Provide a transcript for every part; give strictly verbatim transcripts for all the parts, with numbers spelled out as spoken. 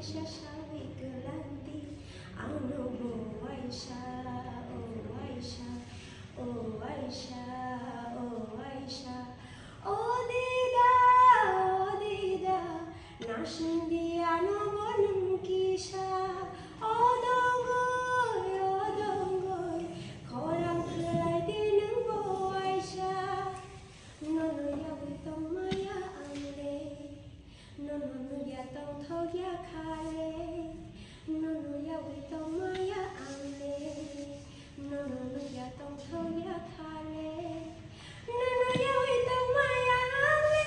Sawi kwlangdi, ano bo waisa, o waisa, o waisa, o waisa. O dida, o dida, nasingdi ano bo nwng kisa. O dongoi, o dongoi, khorang khwlaidi nwng bo waisa. Nono yawi tongmaya ang le. Nono nukya tongthokya khale, nono yawi tongmaya ang le. Nono nukya tongthokya khale, nono yawi tongmaya ang le.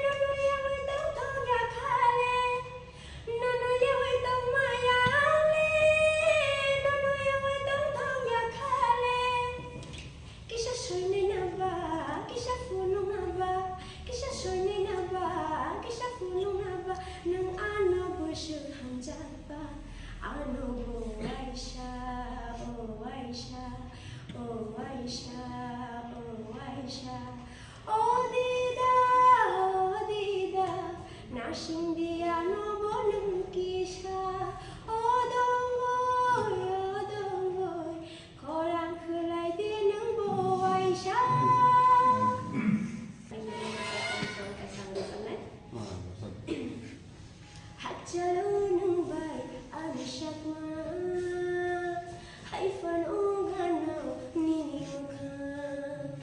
Nono yawi tongthokya khale, nono yawi tongmaya ang le. Nono yawi tongthokya khale. Kisa soinai naba, kisa phunuk naba, kisa soinai naba, kisa phunuk naba, nwng ano bwswk hamjakba, ano bo waisa, o waisa, o waisa, o waisa. O dida, o dida, nasingdi ano bo nwng kisa, o dongoi, o dongoi. Khorang khwlaidi nwng bo waisa. Hakchalo nwng bai ani sakma, hai phano gana nini mwkhang.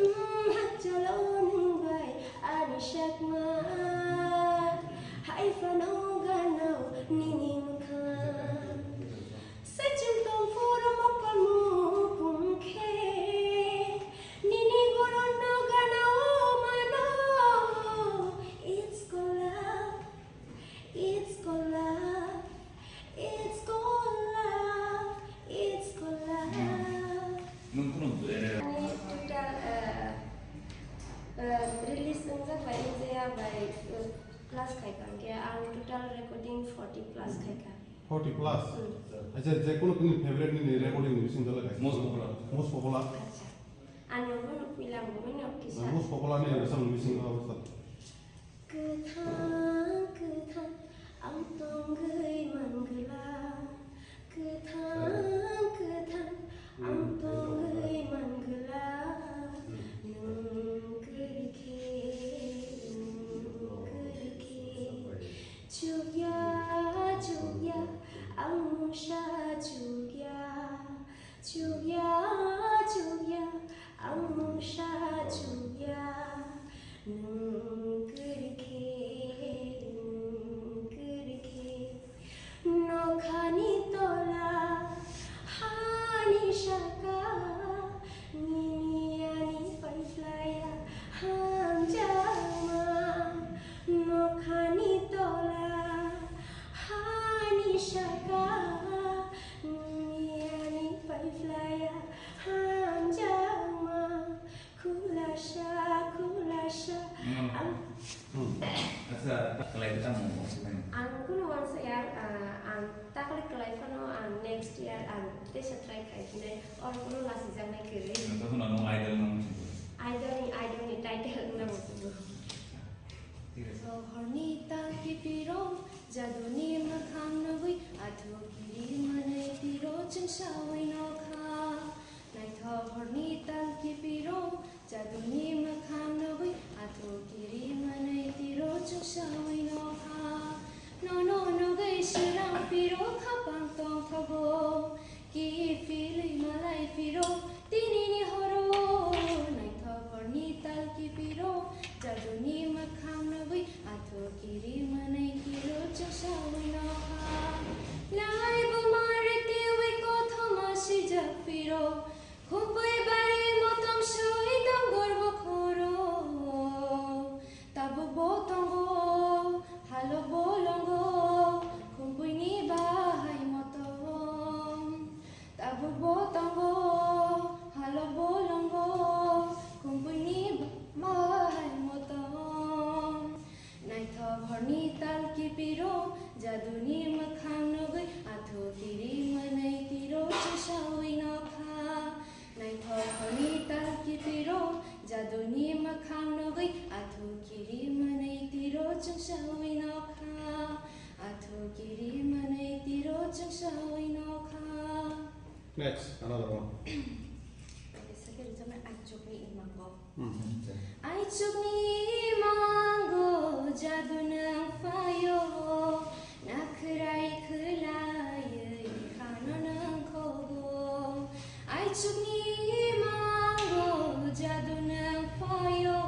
Mm, hakchalo nwng bai ani sakma, hai phano gana nini mwkhang. Saichung tong phuru mokol mukhung khe, nini borokno gana o mano. It's called love, it's called love, it's called love, it's called love. Nwng kunu, eh, Ani total, eh, eh, release wngjak bai, wngjaya bai, eh, plus khaikha, hwnkhe ang total recording forty plus khaikha. Forty plus? Hmm. Acha, je kono tini favorite nini recording ni bising dole kaisa? Most popular. Most popular. Acha. Ani obo no puila ang bo no kisa. Most popular ni rwchapmung ni bising o sa. Kwthang, kwthang, ang tongwi mangwla. Kwthang, kwthang, ang tongwi mangwla. Nwng kwrwi khe, nwng kwrwi khe. Chukya, chukya, ang mungsa chukya. Chukya, chukya, ang mungsa chukya. Nwng kwrwi khe, nwng kwrwi khe. Nokhani tola, hani saka, nini ani paiphlaiya hamjakma. Nokhani tola, hani saka, nini ani paiphlaiya hamjakma. Khulasa, khulasa. Hmm. Ang Hmm. Acha, ta kwlai tamo, oxygen. Ang kunu wansaya, ah, ang takle kwlai phano ang next year ang tesa try khai phinai, or kunu lasijaknai kwrwi. Ang to hono nwng idol no muchung. Idol ni, idol ni title wngna muchungo. Thik ase. Sohorni tal kipiro, jaduni mwkhang nugwi, athu kiri manwi tiro chwngsawi nokha. Naithok horni tal kipiro, jaduni mwkhang nugwi, athu kiri manwi tiro chwngsawi nokha. Nono nugwi swrang piro khapang tongthogo, kiphilwi malai piro tinini horo. Naithok horni tal kipiro, jaduni mwkhang nugwi, athu kiri manwi tiro chwngsawi nokha. Lai buma ritiwi kothoma sijak piro, Khumui bai motom soi tong gorbo khoro. Tabuk bo tongo, halok bolongo, khumui ni bahai motom. Tabuk bo tongo, halok bolongo, khumui ni bahai motom. Naithok horni tal kipiro, jaduni mwkhang nugwi, athu kiri manwi tiro chwngsawi nokha. Naithok horni tal kipiro, jaduni mwkhang nugwi, athu kiri manwi tiro chwngsawi nokha. Kiri manwi tiro chwngsawi nokha. Next, another one. Kaisa khe rijamnai Aichukni Imango. Hmm. Aichukni Imango jadu nwng phaio, nakhrai khwlaiwi khano nwng khogo. Aichukni Imango jadu nwng phaio,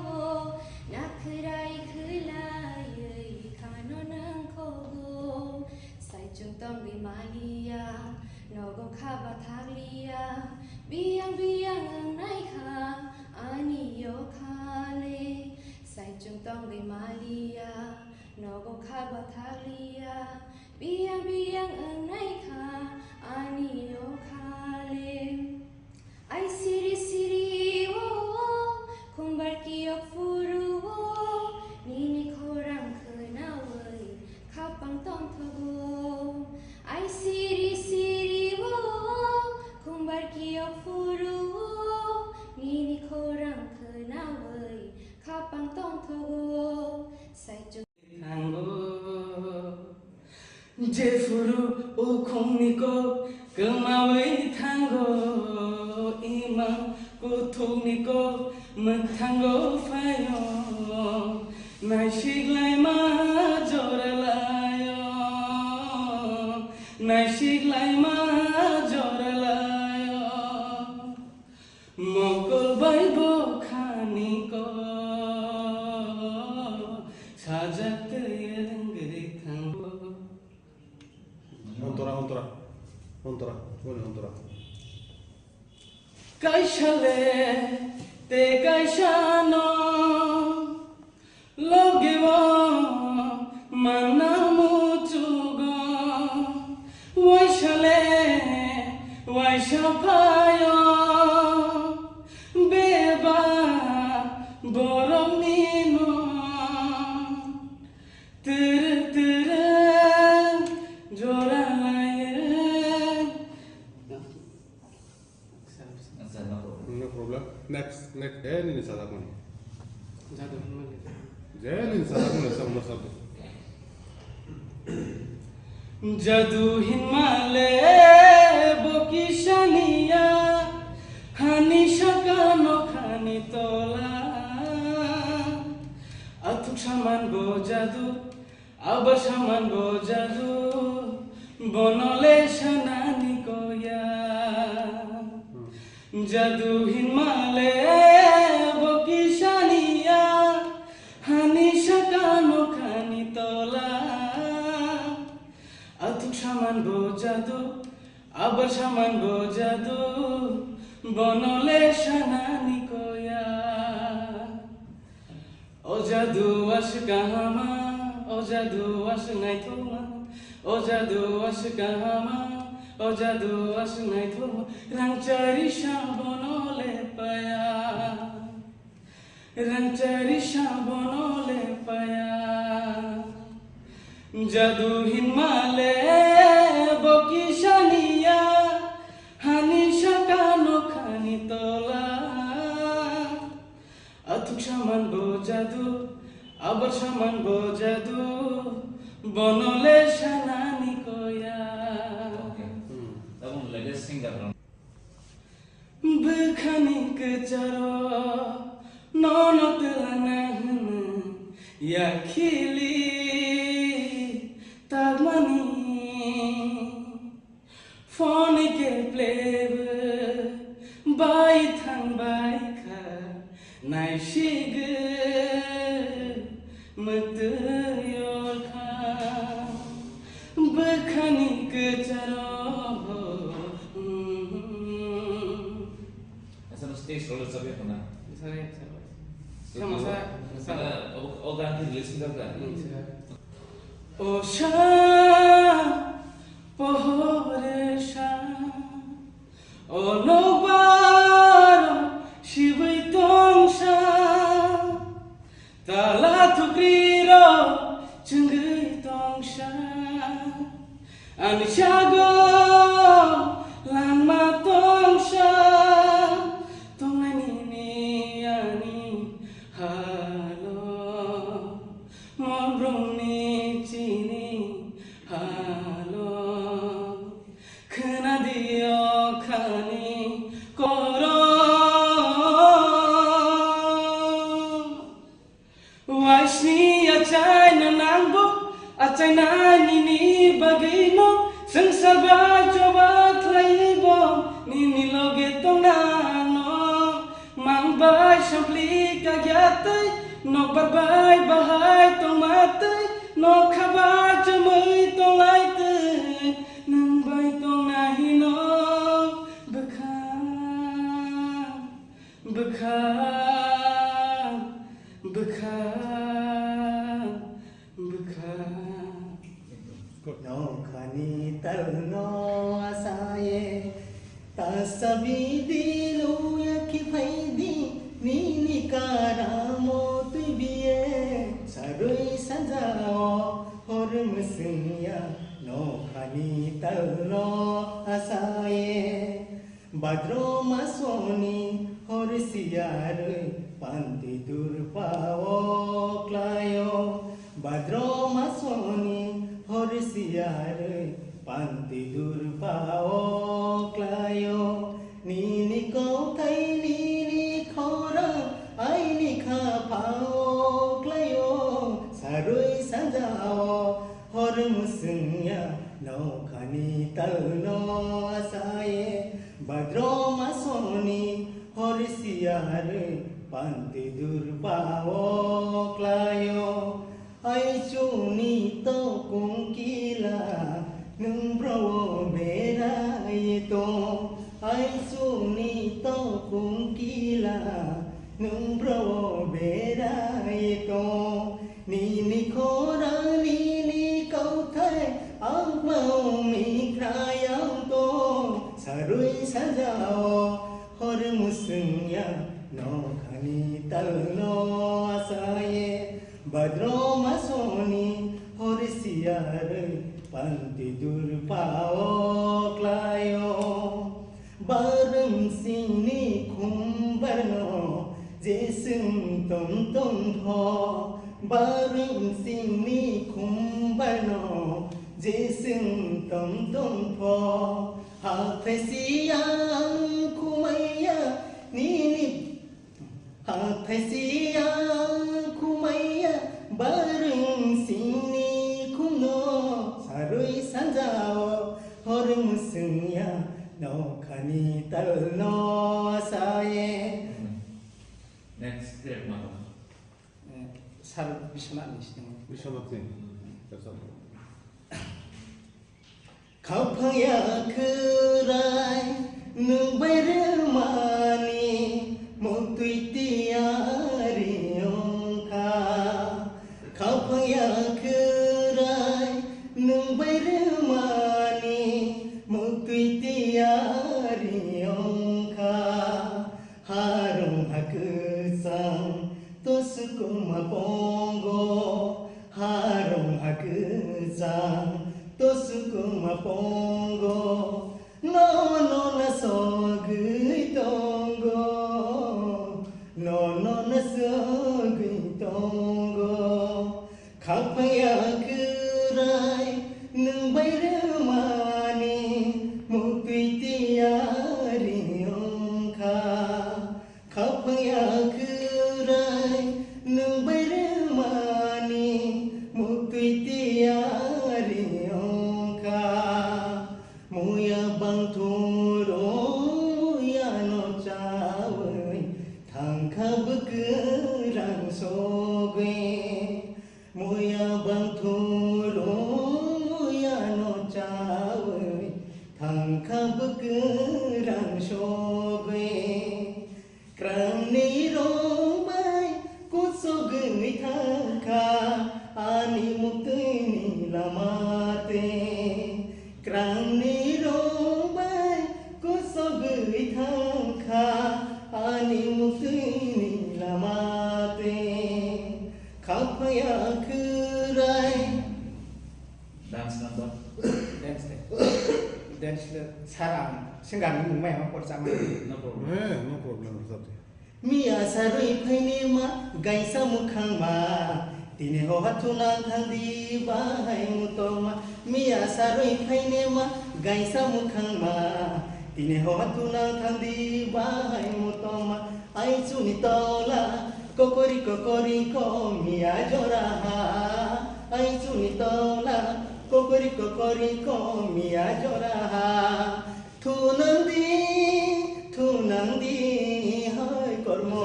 nakhrai khwlaiwi khano nwng khogo. Saichung tongwi maliya, nogo kha bathakliya, biyang biyang wngnai kha ani yokhale. Saichung tongwi maliya, nogo kha bathakliya, biyang biyang wngnai kha ani yokhale. Ai siri siri o, khumbar kiyok phuru o, nini khorang khwnawi khapang tongthogo. Ai siri siri o, khumbar kiyok phuru o, nini khorang khwnawi khapang tongthogo. Saichung thango. Jephuru ukhungni kok kwmawi thango, imang kuthukni kok mwkthango phaio, naisiklaima joralaio, naisiklaima joralaio. Mokol bai bo khani ko sajak tei rengri thango. Ontora, ontora, ontora, boni ontora. Kaisa le te kaisa no. Loge o manna muchugo, waisa le waisa phaio, beba borokni no tiri tiri jora laio. Acha, no problem. No problem. Next, next. Je nini sajakmani. Jadu hinmale. Je nini sajakmani, sa umar sabdi. Jadu hinmale bo kisaniya, hani saka nokhani tola. Athuk saman bo jadu, Abo saman bo jadu, bono le sanani koya. Jadu hinmale bo kisaniya, hani saka nokhani tola. Athuk saman bo jadu, abo saman bo jadu, bono le sanani koya. O jadu aswk kahama, o jadu aswk naithokma, o jadu aswk kahama, o jadu aswk naithokma, rangchari sa bono le paya, rangchari sa bono le paya. Jadu hinmale bo kisaniya, hani saka nokhani tola. Athuk saman bo jadu, abar saman bo jadu, bono le sanani koya. Okay. Hmm. Tabuk latest singer rok. Bwkhani kwcharo nono twlana hwnwi yakhili tabmani. Phone ni keplebo bai thang bai kha, naisigwi mwtwi yor kha, bwkhani kwcharo. Asa no stage role chabe khuna. Sare, sare. Sama sa, sama. O, o gan ki release ni ka? Hmm, sir. O sa pohore sa, o nokbar sibui tong sa, tala thukri ro chungui tong sa, ani sago langma tong sa, tongnai nini ani halo, mon brongni chini. Aisni achaina nangbo, achaina nini bagwino, swngsa bai choba khlaibo, nini loge tongnano. Mang bai sampli kagyatwi, nokbar bai bahai tongmatwi, nokha bai chumui tonglaitwi, nwng bai tongna hino bwkha. Bwkha, bwkha, bwkha. Nokhani talno asaye, tasabidi dilu yakhi phaidi, nini karamo twibiye, sarui sanjao hor musingya, nokhani talno asaye. Bhadro masoni hor siyarwi panti durpao klaio. Bhadro masoni hor siyarwi panti durpao klaio. Nini kauthai nini khorang aini khaphao klaio. Sarui sanjao hor musingya nokhani talno asaye. Bhadro masoni hor siyarwi panti durpao klaio. Aichuni tokung kila nwng bro berai tong. Aichuni tokung kila nwng bro berai tong. Nini khorang nini kauthai ang mau mi khrayang tong. Sarui sanjao hor musingya nokhani talno asaye. Bhadro masoni hor siyarwi panti durpao klaio. Barwng singni khumbarno je swng tong tong pho. Barwng singni khumbarno je swng tong tong pho. Hathai siyang khumaiya nini Hathai siyang khumaiya barwng singni khumno. Sarui sanjao hor musingya nokhani talno asaye. Next step ma. Eh, Sir Biswanath ni sini. Biswanath ni. Khaphang ya khwrai nwng bai rwmani muktwi tiyari wngkha. Khaphang ya khwrai nwng bai rwmani muktwi tiyari wngkha. Harung ha kwchang to sukuma pongo. Harung ha kwchang to sukuma pongo. No no na sogwi tongo. No no na sogwi tongo. Khaphang ya kwrai nwng bai rwmani muktwi tiyari wngkha. Khaphang ya kwrai nwng bai rwmani muktwi tiyari wngkha. Muya bangthung rong muya no chawi thangkha bwkwrang sogwi. Muya bangthung rong muya no chawi thangkha bwkwrang sogwi. Krangni rong bai kusugwi thangkha ani muktwini lama twi. Krangni rong bai kusugwi thangkha ani muktwini lama twi. Khaphang ya khwrai. Dance number. Dance le. Dance le. Sir, ang singer ni mung mai hama por chama. No problem. Eh, no problem, sir. Miya sarui phaini ma gaisa mukhang ma. Tini ho hatuna thangdi bahai mutoma. Miya sarui phaini ma gaisa mukhang ma. Tini ho hatuna thangdi bahai mutoma. Ai chuni tola. Kokori kokori komiya joraha, ai chuni tola. Kokori kokori komiya joraha, thunang di, thunang di, hai kormo.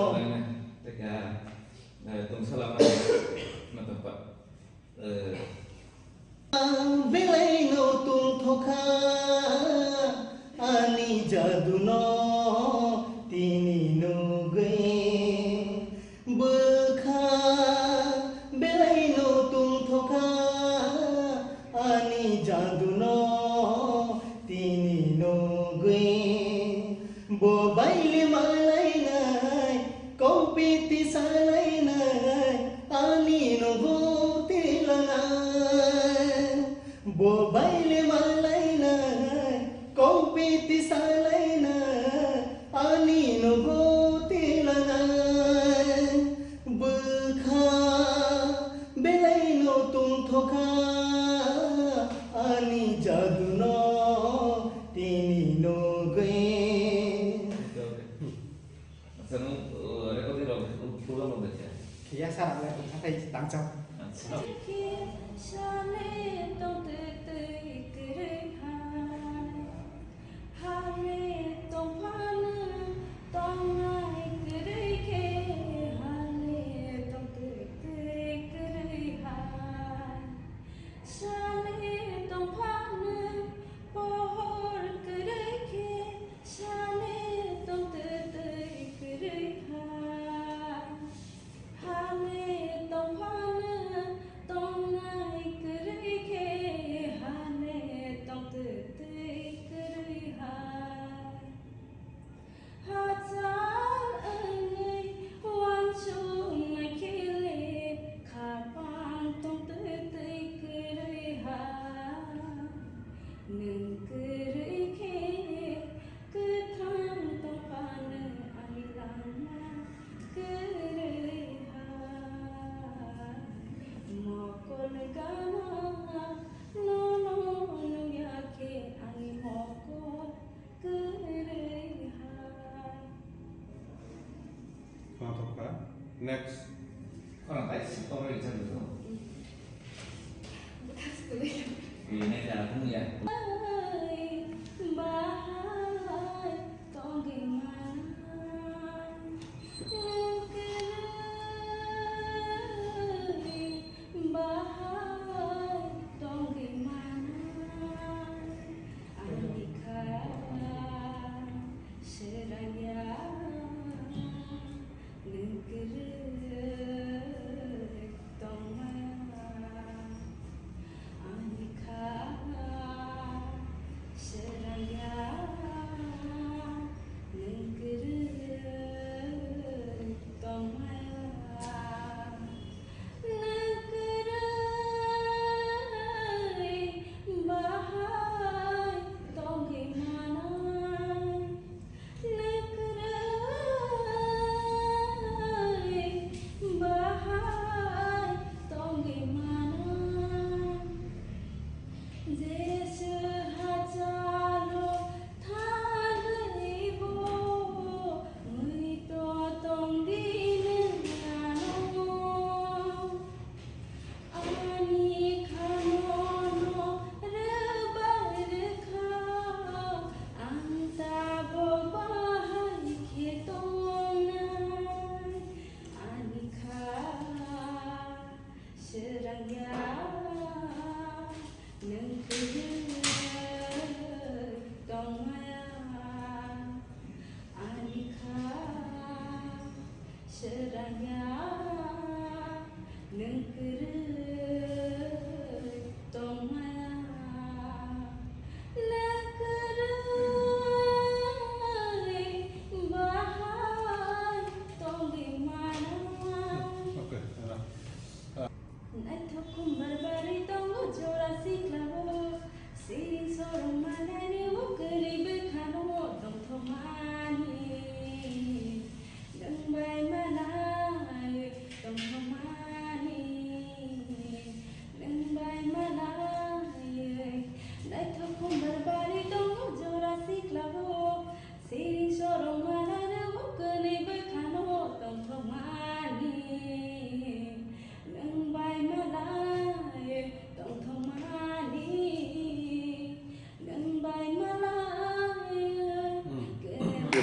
Teka, eh, tungsala ma, ma tempat. Eh, Belai no tungthokha ani jadu no tini nugwi. Bwkha belai no tungthokha ani jadu no tini nugwi. Bo baile malainai, kaupiti salainai, ani nogo tilanai. Bo baile malainai, kaupiti salainai, ani nogo tilanai. Bwkha belai no tungthokha, ani jadu no tini nugwi. Acha, nwng, uh, recording rok, uh, program rok bai kha? Khe ya, sir, ang le tongkha tei tangchak. Acha. Sale tong twi twi kwrwi hai. Hale tong phano tongnai kwrwi khe. Hale tong twi twi kwrwi hai. Sale tong phano pohor kwrwi khe. Sale tong twi twi kwrwi hai. Hale tong phano tongnai kwrwi khe. Hale tong twi twi kwrwi hai. Hachal wngwi uansuknai khe le khapang tong twi twi kwrwi hai. Nwng kwrwi khe kwthang tong phano ani langma kwrwi hai. Mokol gana nono nungya khe ani mokol kwrwi hai. Khwnathok kha. Next. Khorang bai si tongwi rijak rw. Bwthak si tongwi. Rinai da nung ya. Bahai tongwi manai. Nung kwrwi bahai tongwi manai. Ani kha Srangya, nwng kwrwi tongmaya. Ani kha Srangya, nwng kwrwi tongmaya. Nwng kwrwi bahai tongwi manai. Nwng kwrwi bahai tongwi manai. Jesu hachalo thangwi bo muitu tongdi nwng ano. Ani khanono rwbai rwkha, ang tabok bahai khe tongnai. Ani kha Srangya, nwng kwrwi tongmaya. Ani kha Srangya, nwng kwrwi tongmaya. Nwng kwrwi bahai tongwi manai. Okay, enough. Naithok khumbar bari tongo jora siklao, siring sorong manani o kwrwi bwkhano tongthokmani. Nwng bai malai tongthokmani, nwng bai malai. Naithok khumbar bari tongo jora siklao, siring sorong manani o kwrwi bwkhano tongthokmani.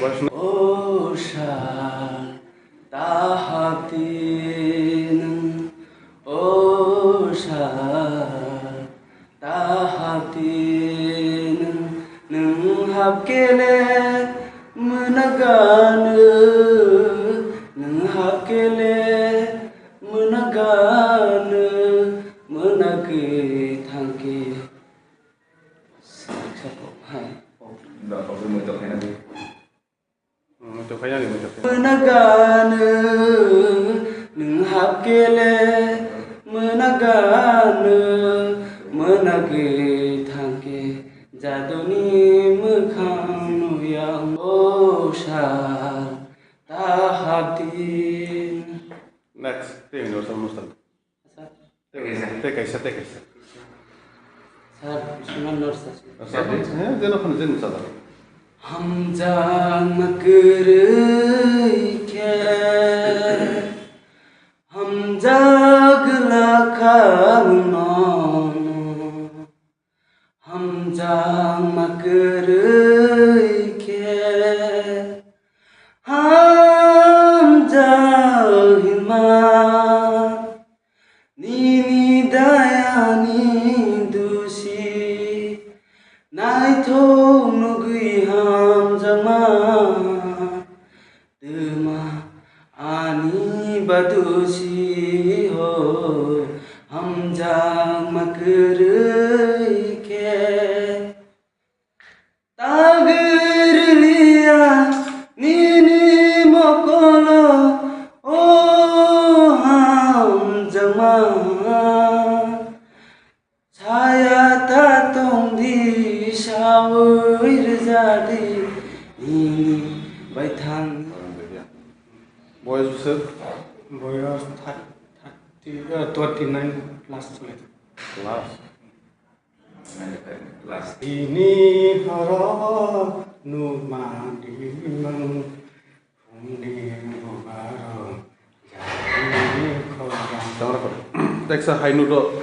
O sal, ta hapdi nwng, o sal, ta hapdi nwng, nwng hapkhe le mwnaganw, nwng hapkhe le mwnaganw, mwnagwi thangkhe. Saksa kok hai. Da, kok bai mui tong khaina di. Hmm, mui tong khaina di, mui tong khaina. Mwnaganw, nwng hapkhe le mwnaganw, mwnagwi thangkhe jaduni mwkhang nuyang o sal ta hapdi. Next, tei hwnwi rw sal mustan. Tei kaisa, tei kaisa, tei kaisa. Sir, Suman Norsa. Sir, eh, jeno khano jeno chada. Hamjakma kwrwi khe, hamjak lakha nono. Hamjakma kwrwi khe, hamjak hinma. Nini dayani dusi, naithok nugwi hamjakma. Twma ani badusi ho, hamjakma kwrwi khe. Tagwi rwliya nini mokolo, o hamjakma. Saya ta tongdi, sawi rwjadi nini baithang. Boyos bwswk? Boyos thir-, thirty, eh, twenty nine plus chole. Plus. Plus. Tini horo nukmani mang. Teksa hai nudo.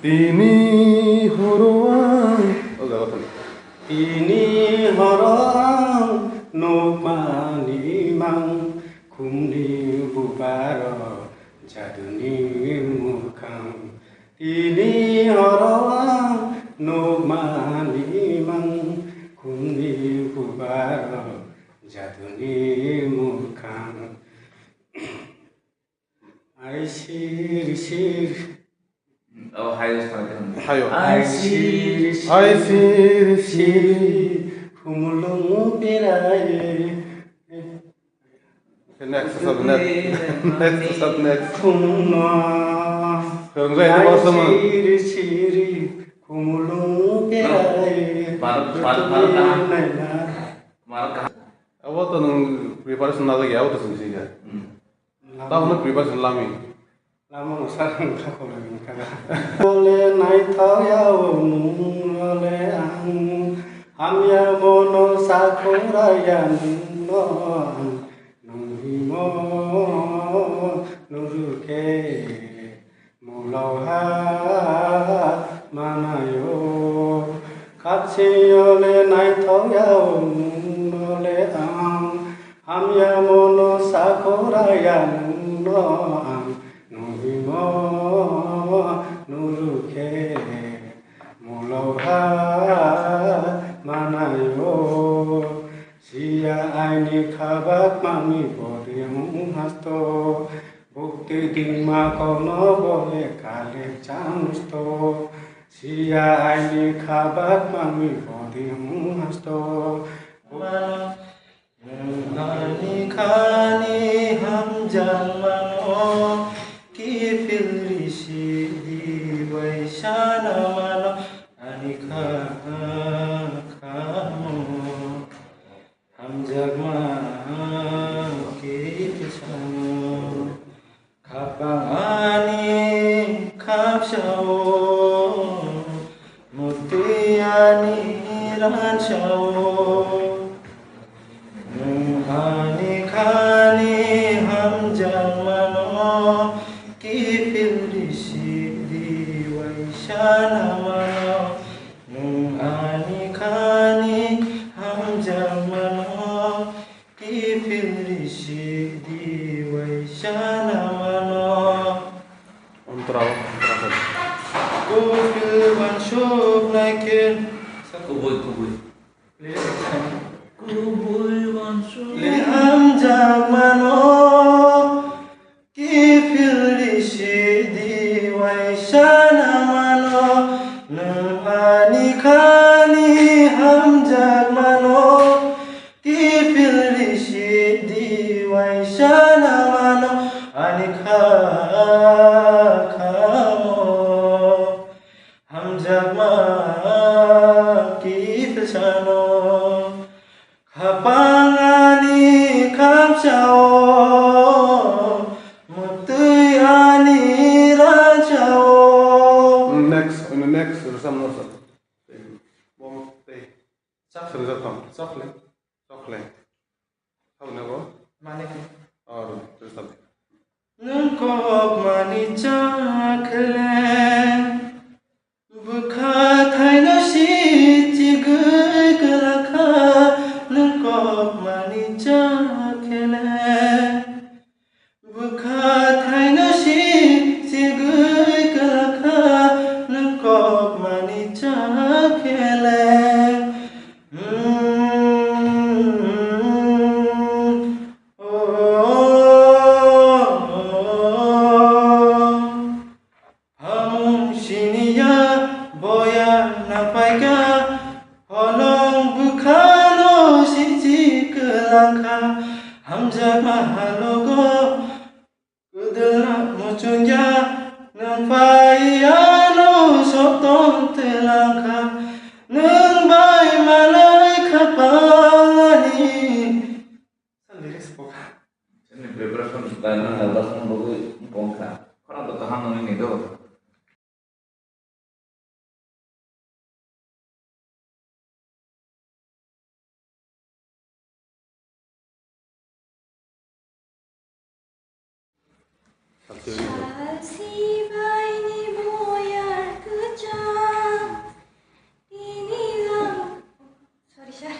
Tini horo ang. O jaga thang. Tini horo ang nukmani mang khumni bubaro jaduni mukhang. Tini horo ang nukmani mang khumni bubaro jaduni mukhang. Ai sir sir. Oh, hayo, sorry. Hayo. Ai sir sir. Ai sir sir. Khumulung pirai. Okay, next, sir, next. Next, sir, next. Khumno. Khwrwng jai, ai sir sir. Khumulung pirai. Bharat, Bharat, Bharat kaha? Naina. Bharat kaha? Abo to nwng preparation na lagi, abo to sing sing ya. Hmm. Tamo no preparation lami. Lama no sa rang kha ko rang kha. Ole naithok ya o nung ole ang. Hamya mono sa khora ya nung no ang. Nung himo nuru khe. Muloha manayo, khapsiyole naithokya o nungno le ang, hamya mono sakhoraya nungno ang, nungni mo nurukhe muloha manayo. Siya aini khabak mami bodi hung hasto. Bukti dingma kono bole kale chamusto. Siya aini khabak mami bodi hung hasto. Ani khani hamjang mano, kifil risi di bai sana mano, ani kha, kha mo. Hamjakma khe tisano, khapang ani khapsao, mutwi ani ransao. Nwng ani khani hamjakmano, kiphil risi di waisa na mano. Nwng ani khani hamjakmano, Bravo, bravo. Kubui wansuk naikhe. Kubui, kubui. Kubui wansuk. Le hamjak mano. Kiphil risi di waisa na mano. Nwng ani khani hamjak mano. Kiphil risi di waisa na mano ani kha khamo. Hamjakma kiphil sano. Khapang ani khapsao. Mwtwi ani rajao. Next, next, rwchapno sa. Bom tei. Chak sari jak tong. Chokle. Chokle. Sabo ne bo? Mane ki? Or, rwchap. Nwng kok mani chakhle. Bwkha thaino si chigwi kwlakha. Nwng kok mani chakhle. Bwkha thaino si chigwi kwlakha, nwng kok mani chakhle. Hmm, oh, oh, oh. Hamung siniya boya napaikha, holong bwkhano sinchi kwlangkha, hamjakma halogo kwdwlna muchungya, nwng phaiya no sotong twlangkha, nwng bai malai khapangani. Sa lyrics bokha. Chini preparation ba nang na ba song bagwi bongkha. Khorang to kaham nangni ni do. Salsi baini boyar kwchang, tini lang-, sorry, sir.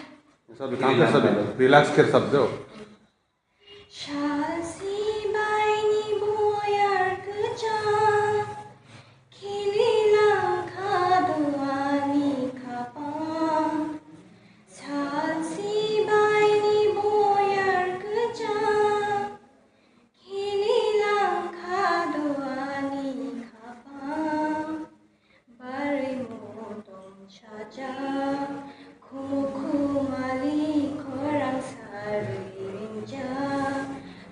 Sabi, tangka sabi, relax khe sabi do. Salsi baini boyar kwchang, khili langkha duani khapang. Salsi baini boyar kwchang, khili langkha duani khapang. Barwi motong sajak, khumu khumali khorang sarwi ringjak.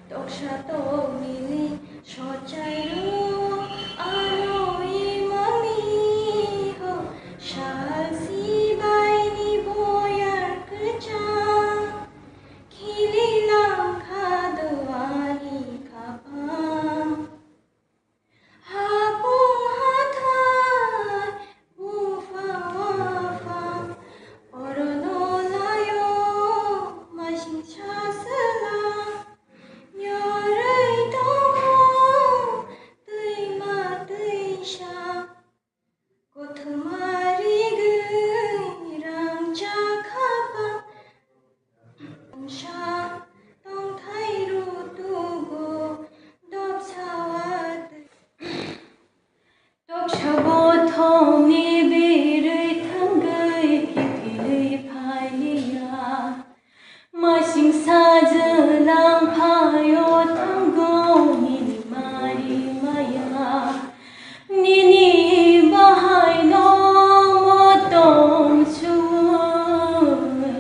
Toksa tokmili sochai rwo ano imami ho. Salsi baini boyar kwchang, khili langkha duani khapang. Hapung hathai, buphang waphang, orono laio, masing sa swlang, yorwi tongo, twima twisa. Kothoma rigwi rangchak khapang, wngsa tongthai rutugo dopsa watwi. Toksa bothongni birwi thangwi kiphilwi phailiya. Masing sajwlang phaio thango nini mari maya. Nini bahaino motong suwi,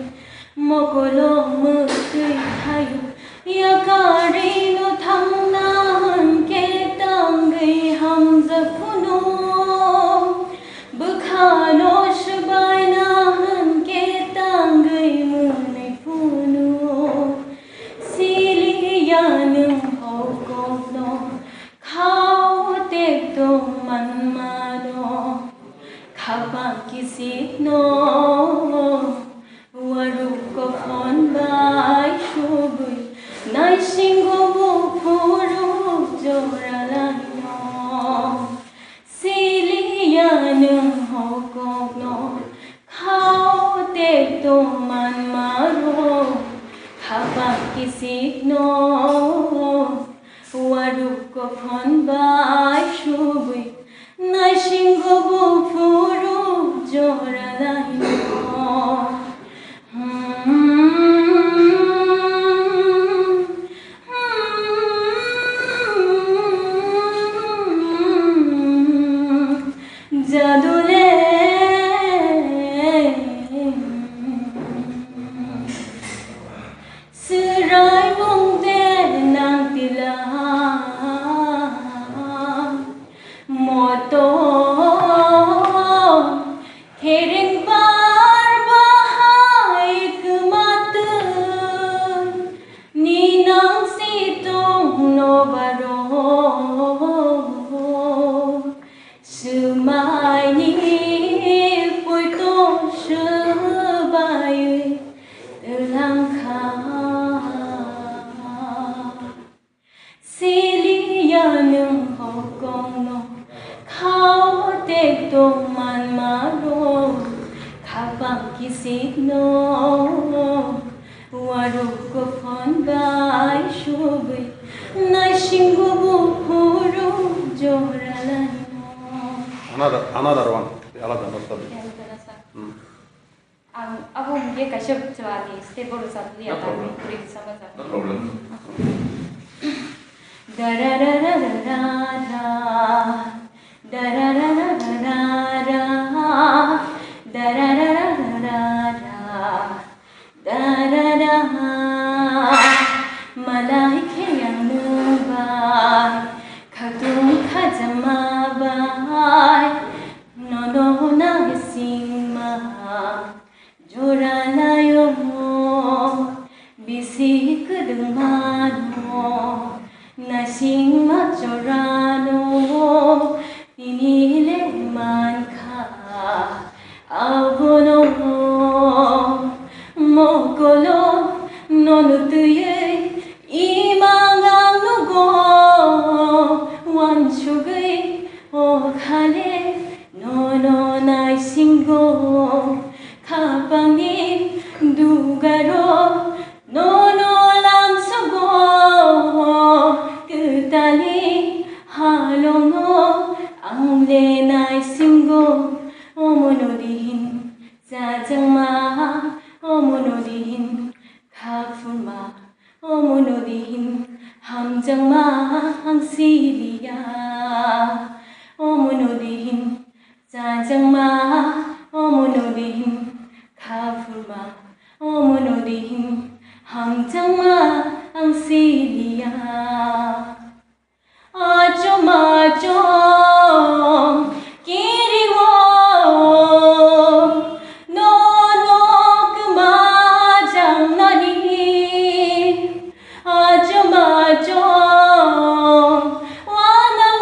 mokolo mwtwi thaio, yakarino thangna hwnkhe tangwi hamjak phunu. Bwkhano swbaina hwnkhe tangwi mwnwi phunu. Siliya nwng hokokno, khao tei tongmanmano, khapang kisikno. Waruk kophon bai subui, naisingo buphuru joralaino. Siliya nwng hokokno, khao tei tongmanmaro, khapang kisikno. Waruk kophon bai subui. Moto kereng bar bahai kwmatwng ni nang si tong no baro. Swmaini poito swbaiwi twlangkha. Siliya nwng hokongno khao tek tong manmaro, khapang kisikno waruk kophon bai subwi naisingbo buphuru joralaino. Another, another one. Alada, not study. Hmm. Ang abo hwnkhe kaisa chwla ni step o rwchapli ya, no problem, tamni kwrwi rwchapma chapli. No problem. Da da da da da da da. Da da da da da da da. Da da da da da da da. Da da da. Malai khe ang nwng bai khatung khajama bai nono naisingma. Jora nayo bisi kwdwngmano, naisingma jorano tini le mankha. Abono mokolo nono twiwi imang ang nugo, wansugwi o khale nono naisingo. Khapangni dugaro nono lamsogo, kwtalni halongo ang le naisingo. Omo nodi hin chajakma, omo nodi hin khaphurma, omo nodi hin hamjakma ang siliya. Omo nodi hin chajakma, omo nodi hin khaphurma, omo nodi hin hamjakma ang siliya. Achom achom kiriwo nono kwmajaknani. Achom achom wanao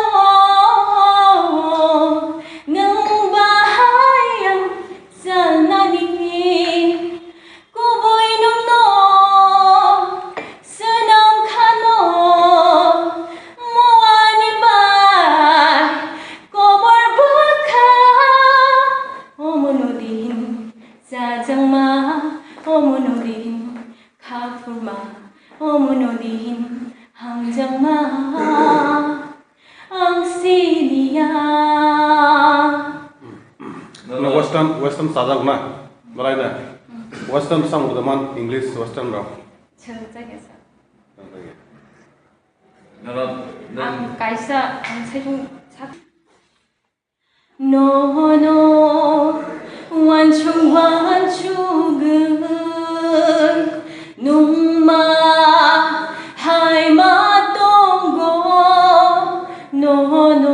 nwng bahai ang salnani. Kubui nwngno swnam khano muani bai kobor bwkha. Omo nodi hin chajakma, omo nodi hin khaphurma, omo nodi hin hamjakma ang siliya. No, western, western sajak na, belai na. Western sam urdaman English western rok. Chwng chakya sa. Ang kaisa ang saichung sak. Nono wansuk wansugwi nungma hai ma tongo. Nono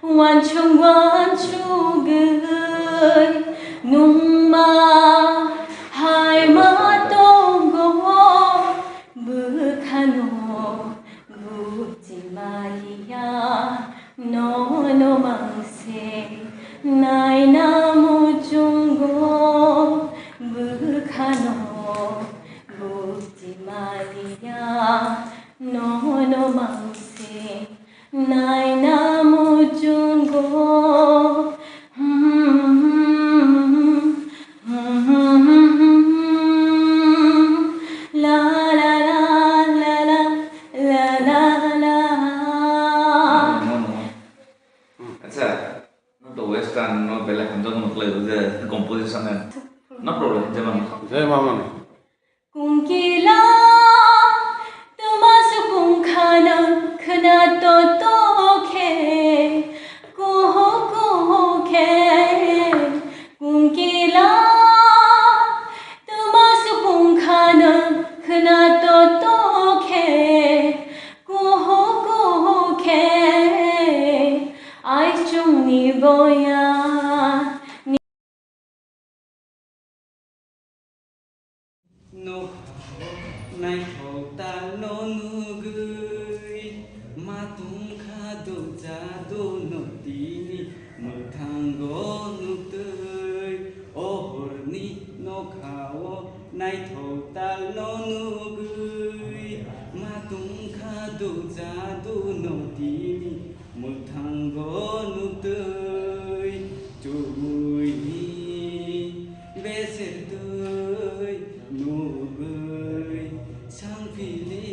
wansuk wansugwi nungma hai ma tongo. Bwkhano buji maliya, nono mangse naina muchungo. Bwkhano buji maliya, nono mangse naina muchungo. La, la, la, la, la, la, la, la. Acha, no to western no belai hamjak no khlai je composition e. No problem, je mama. Je mama no. Kungkila twma sukung khana khna to to khe, kuhu kuhu khe. Kungkila twma sukung khana khna to to khe, kuhu kuhu khe. Goya. Nokhao naithok talno nugwi, ma tongkha do jadu no tini mwthango nuktwi. O horni nokhao naithok talno nugwi, ma tongkha do jadu no tini mwthango nuktwi. Chumui ni beser twi nugwi sangpili,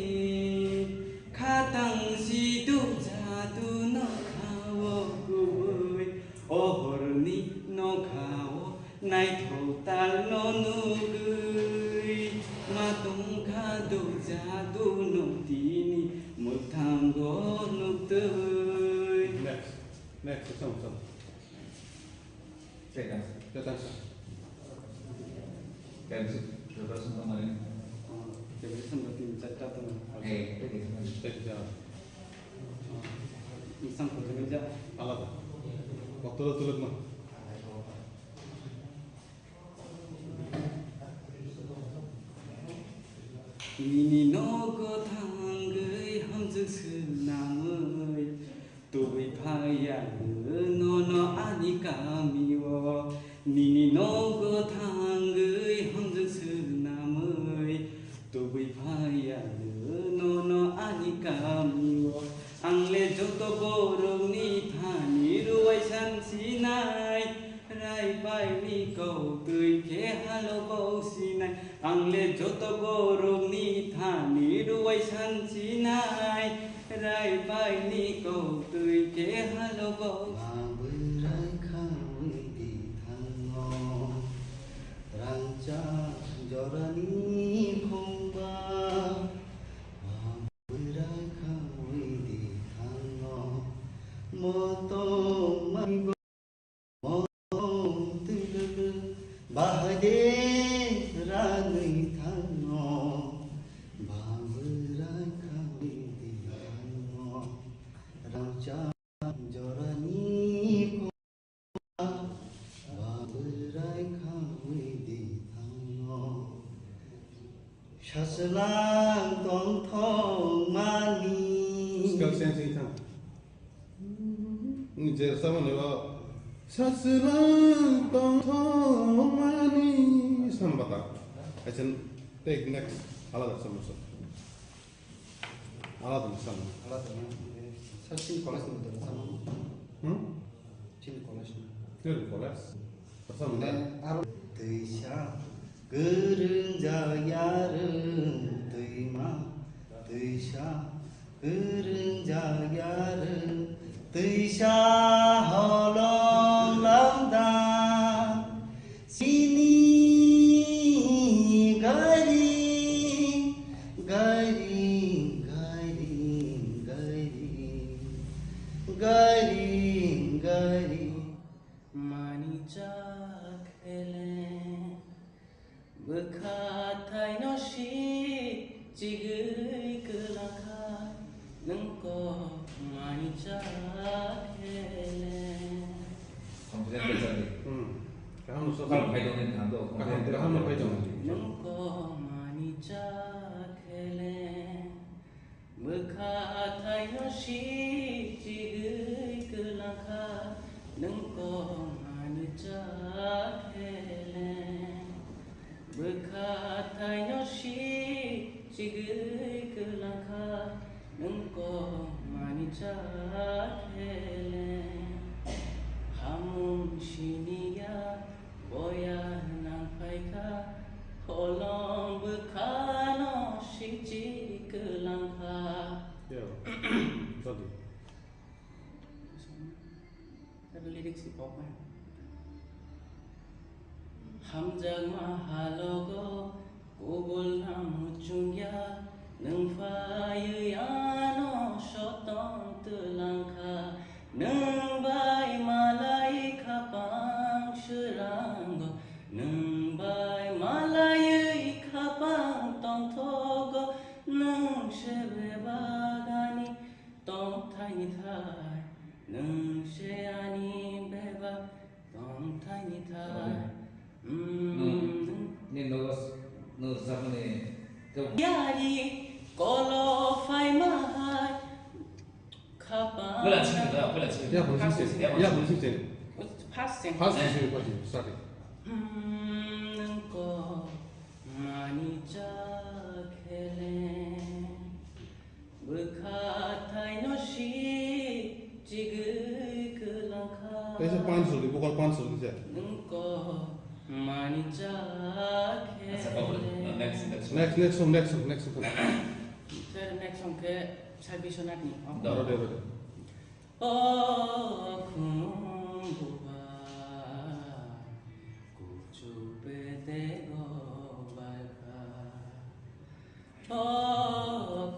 khatang si do jadu nokhao kubui. O horni nokhao naithok talno nugwi, ma tongkha do jadu no tini mwthango nuktwi. Next, next, song, song. Chetan. Chetan, sir. Preparation to mane. Preparation to tin charta to. Eh, preparation. Chetan, sir. Insan ko ja. Alada. Waktu tu tuluk ma. Nini nogo thangwi hamjwk swnamwi, tubui phaiya nono ani kamio. Nini nogo thangwi hamjwk swnamwi, tubui phaiya nono ani kamio. Ang le joto borokni thani ruwai sansinai. Rai pai ni kok twi khe halo bok sinai, ang le joto borok ni thani ruwai sansinai. Rai pai ni kok twi khe halo bok. Ma bwrai khaui di thango, rangchak jorani khungba. Ma bwrai khaui di thango, motong mai Bahai de ranui thango, babwrai khaui di thango, rangchak jorani khua, babwrai khaui di thango. Sachwlang tongthokmani. Scale change wngwi thang. Ni je samani o sachwlang tongthokmani sambata. Acha, take next. Alada sama sa. Alada sama. Alada sama. Sir, chini college ni bwtwi sama. Hmm? Chini college ni. Chini college. Aro twisa kwrwng jak yarwng twima, twisa kwrwng jak yarwng twisa holong lamda. Chini gari, gari, gari, gari, gari, gari. Mani chakhele, bwkha thaino si chigwi kwlangkha, nwng kok mani chakhele. Confident ka sadi. Hmm. Kaham no Kaham sadi. Phai tong ni thang to. Kaham, kaham no phai tong. Nwng kok mani chakhele. Bwkha thaino si chigwi kwlangkha, nwng kok mani chakhele. Bwkha thaino si chigwi kwlangkha, nwng kok mani chakhele. Hamung siniya Boya nang phaikha, holong bwkhano sichi kwlangkha. Yo. Sorry. Lyrics ni pok bai. Hamjakma halogo Kubulna muchungya, nwng phaiwi ano sotong twlangkha. Nwng bai malai khapang swrango, nwng bai malaiwi khapang tongthogo, nwng se bebak ani tongthai ni thai, nwng se ani Yari kolo phaima hai khapang. Wala chini da, wala chini. Ya, bolsi se. Ya, bolsi se. First sentence. First sentence, first sentence, starting. Hmm, nang ko mani cha khele. Bwkha thaino si chigwi kwlangkha. Kaisa pan soli, vocal pan soli ja. Nwng ko mani cha khe. Acha, babu, no, next, next one. Next, next song, next song, next song. Sir, next song khe Sai Biswanath ni. Da. Oro de, oro de. O khum buba, kuchuk bedego barkha. O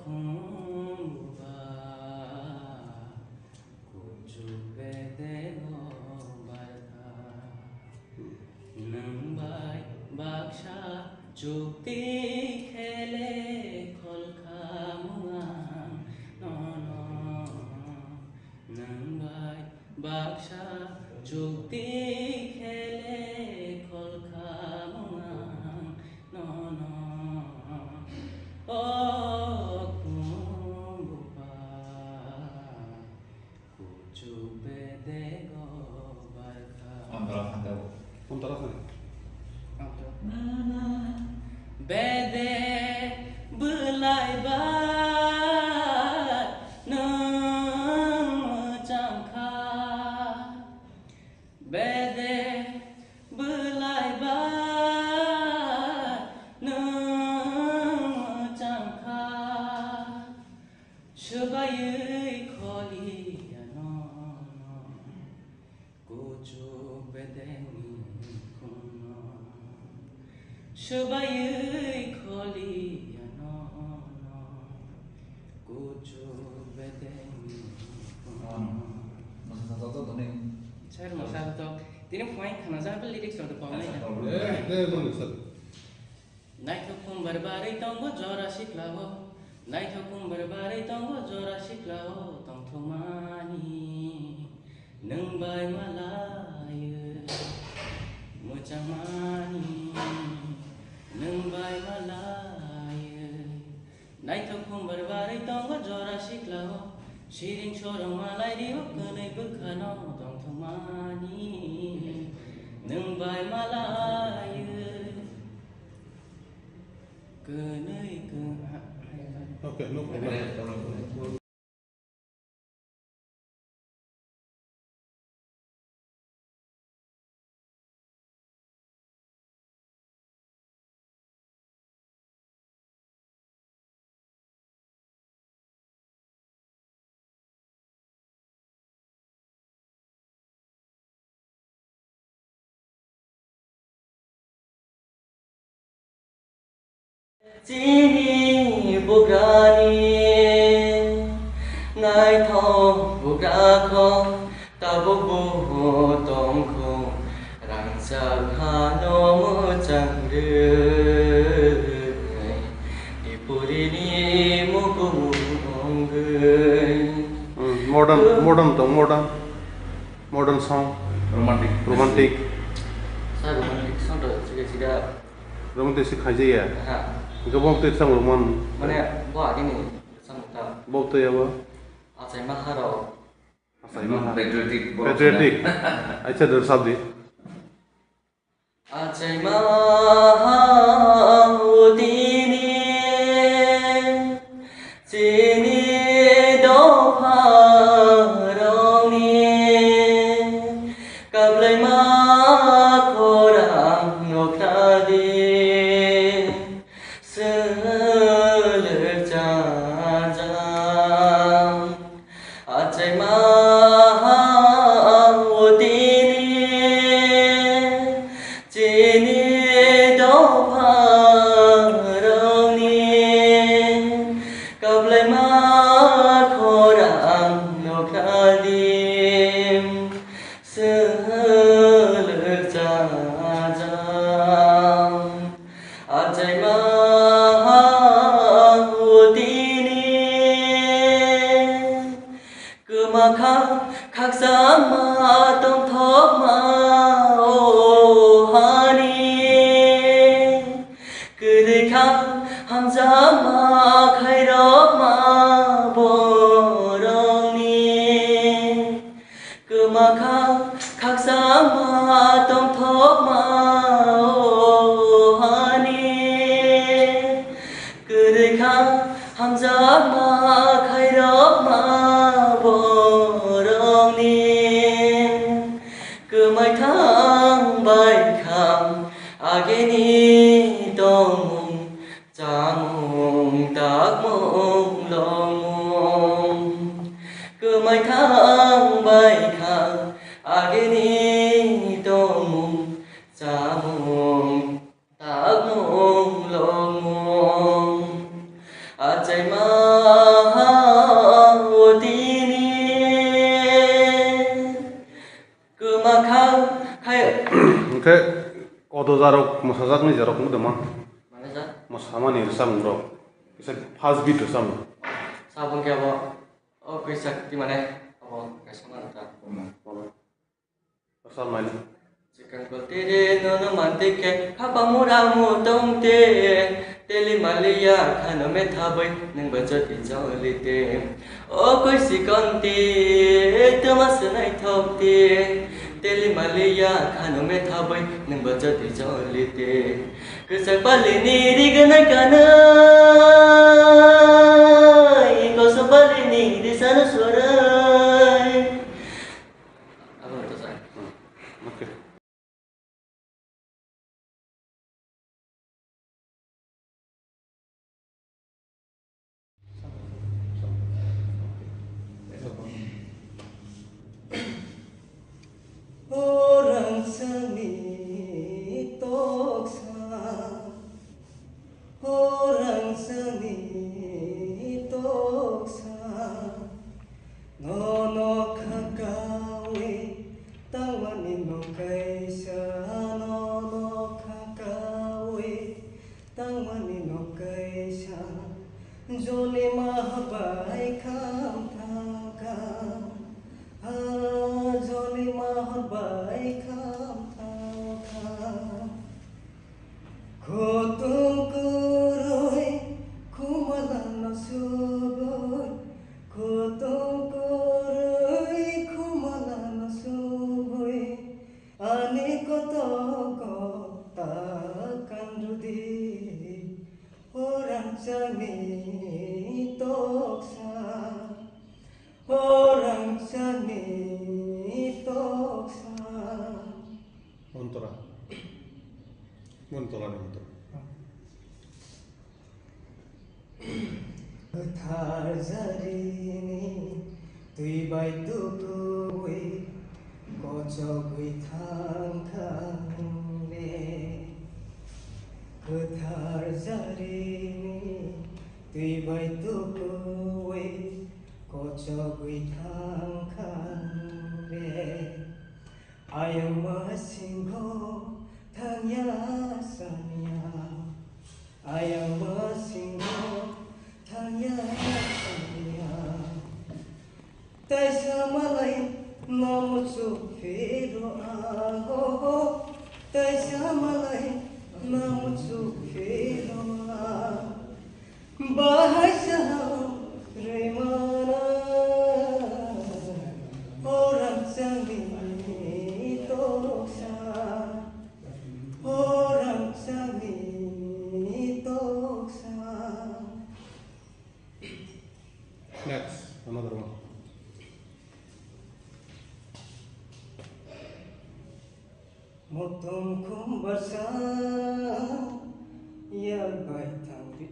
khum buba, kuchuk bedego barkha. Nwng bai baksa chukti khele kholkha mung ang nono. Nwng bai baksa chukti khele kholkha mung ang nono. O khum buba, kuchuk bedego barkha. Antara khan tebo. Antara khan. Antara. Bede bwlai ba nwng mwchang kha. Bede bwlai ba nwng mwchang kha. Swbaiwi kholi ano no, kuchuk bedengni khungno. Swbaiwi kholi ano no, kuchuk bedengni khungno. Sir, masa to tini point khana ja, lyrics to pau nai. Eh, eh, no, sir. Naithok kumbar barwi tongo jora siklao, naithok kumbar barwi tongo jora siklao, tongthokmani nwng bai malaiwi, mwchangmani nwng bai malaiwi. Naithok kumbar barwi tongo jora siklao, siring sorong malai rio kwnwi bwkhano, tongthokmani nwng bai malaiwi. Kwnwi kwnwi. Okay, no problem. Chini bugrani naithok bugra kho, tabuk bo tongkho, rangchak hano mwchang rwi, Dipurini mukumung gwi. Hmm, modern, modern tong, modern. Modern song. Romantic. Romantic. Sa romantic song to chika chika. Romantic se khaijaya. Ha. Hingke bo twi thang roman. Mane bo agini samung ta. Bo twi abo. Achai ma haro. Achai ma ha. Patriotic. Patriotic. Acha dor sabdi. Achaima ha utini chini dopha rokni kaplaima khorang nokhradi swlwk chajak. Achaima ha utini chini dopha rokni kaplaima khorang nokhradi swlwk chajak. Achaima ha utini kwmakha khakchangma tongthokma o hani kwrwi kha hamjak. Kwma kha khakchangma tongthokma o hani, kwrwi kha hamjakma khairokma borokni. Kwmai thang bai kha ageni tongmung, chamung takmung longmung. Kwmai thang bai kha ageni tongmung, chamung takmung longmung. Achaima ha o tini. Kwma kha khai. Hwnkhe kodo jarok mosajaknai jarok wng tongma. Mane ja? Mosamani rwchapmung rok. Kisa first beat rwchapmung. Sabon khe abo o kwchak ti mane abo kaisa mano ta. Rwchapmani. Chikang kol tere nono mante khe khapang mura mu tong te. Teli maliya khano me thaboi nang ba joti joli te. O koi sikon te tama se naithok te. Teli maliya khano me thaboi nang ba joti joli te. Kwchak pali ni ri gana kanai, kosom pali ni ri sana sorai. Abo to sai. Hmm. Okay. Orang sani toksa, orang sani toksa, nono khakawi tangmani no kaisa, nono khakawi tangmani no kaisa, joli ma bai kham thangkha, ha, joli ma bai kham thangkha. Khotung kwrwi khumala no subui, khotung kwrwi khumala no subui, ani kotogo ta kanrudi, orang sani toksa, orang sani toksa. Ontora. Mon tolani motor. Kwthar jarini twi bai tukuwi kochogwi thangkha le. Kwthar jarini twi bai tukuwi kochogwi thangkha le. Ayang masingko thangya sanya, ayang masingko thangya sanya. Taisa malai namu chuk phiro aho, taisa malai namu chuk phiro ah. Bahai sahau rwimana, orang sani toksa, orang sani toksa. Next, another one. Motom khum barsa yak bai thangri.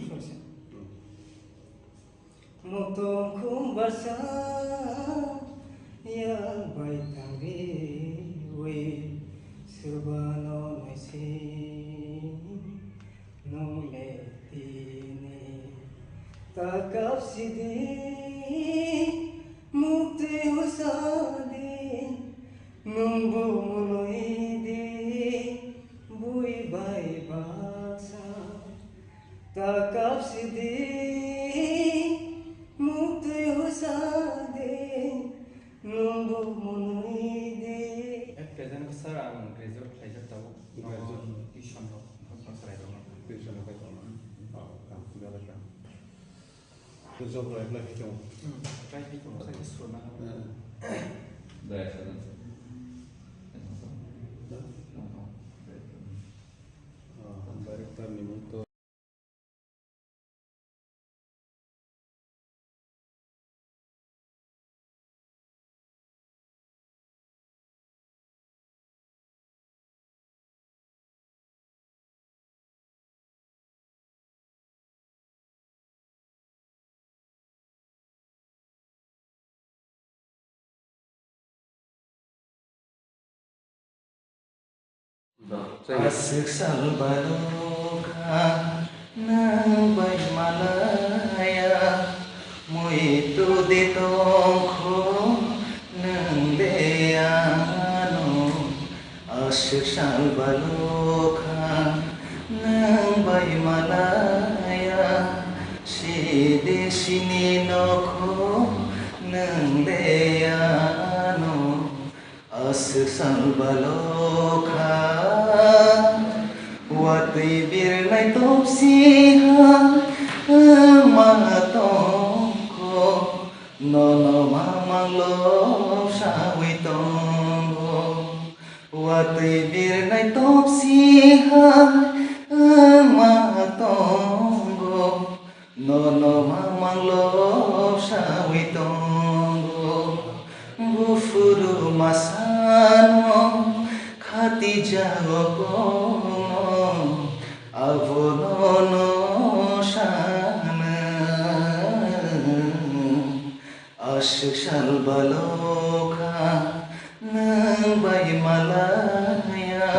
Sorry, sir. Motom khum barsa yak bai thangri wi subano naisi. Nung le tini ta kap sidi, mukti husadi, nung bo munui di, bui bai baksa. Ta kap sidi, mukti husadi, nung bo munui di. At present, sir, ang graduate khlaijak tabuk. Graduate. Tuition rok. Tuition rok khai tongo. Hmm. Oh, kam simi alai kam. Tuition rok apply khai tongo. Hmm, apply khai tongo, khai surna. Hmm. Director. Ah, director ni mung to. Aswk sal balokha nwng bai malaya, muitu de tongkho nwng le ano. Aswk sal balokha nwng bai malaya, side sini nokho nwng le ano. Aswk sal balokha watwi birnai topsiha wngma tongkho, nono mamang lobsawi tongo. Watwi birnai topsiha wngma tongo, nono mamang lobsawi tongo. Buphuru masano khatijago kongno, abono no sana. Aswk sal balokha nwng bai malaya,